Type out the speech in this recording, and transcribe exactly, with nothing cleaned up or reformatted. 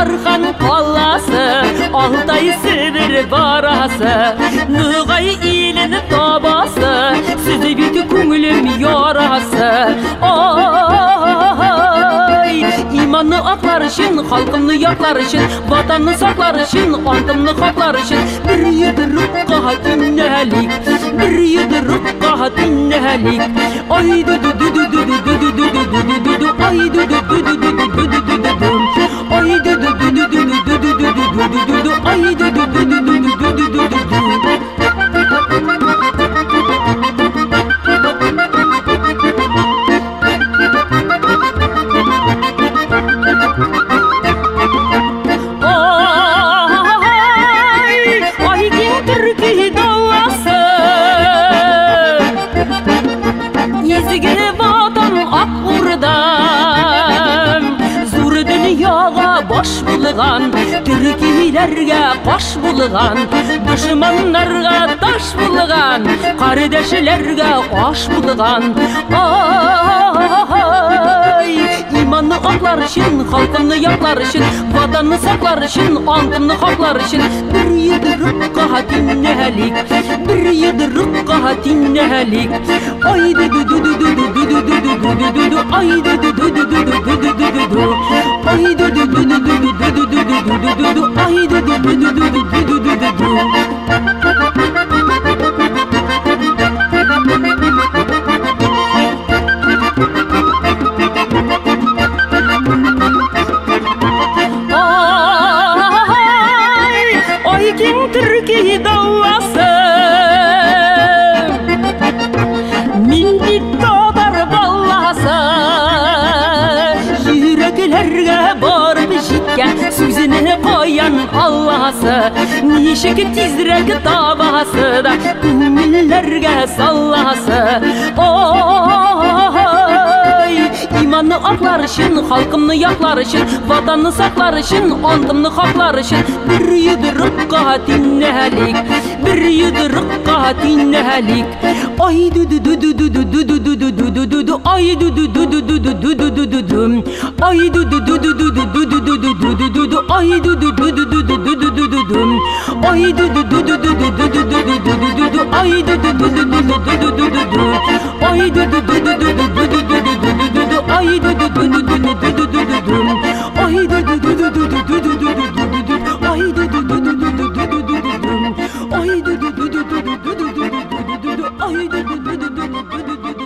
Архан къаласы, Алтай Сібір барасы, Ногай илин табасы, сиз бит кюнлюм ярасы. Ой, иманны аклар ючюн, халкымны яклар ючюн, ватанны саклар ючюн, антымны хаклар ючюн, бир йыдрыкъгъа тюннелик, бир йыдрыкъгъа тюннелик. Ой, ду-ду-ду-ду. Ой, ду-ду-ду-ду-ду-ду. Ой, ду-ду-ду-ду-ду-ду. Ой, ой, кин тюрки даласы, изги ватан Ак Ордам, зор дуньягъа баш болгъан, тюркилерге къаш болгъан, душманнаргъа таш болгъан, къардэшлерге аш болгъан. Ой, иманны аклар ючюн, халкымны яклар ючюн, ватанны саклар ючюн, антымны хаклар ючюн, бир йыдрыкъгъа тюннелик, бир йыдрыкъгъа тюннелик. Ой, ду-ду-ду-ду. Ой, ду-ду-ду-ду. Ой, ду-ду-ду-ду. Ой, ой, кин тюрки даласы, мин бит татар баласы, юреклерге барып жеткен сёзню къоян аласы, нечик тизирек табасы да, кёнеллерге саласы. Ой, иманны аклар ючюн, халкымны яклар ючюн, ватанны саклар ючюн, антымны хаклар ючюн, бир йыдрыкъгъа тюннелик, бир йыдрыкъгъа тюннелик. Ой, ду-ду-ду-ду. Ой, ду-ду-ду-ду. Ой, ду-ду-ду-ду. Ой, ду-ду-ду-ду. Ой, ду-ду-ду-ду. Ой, ду-ду-ду-ду.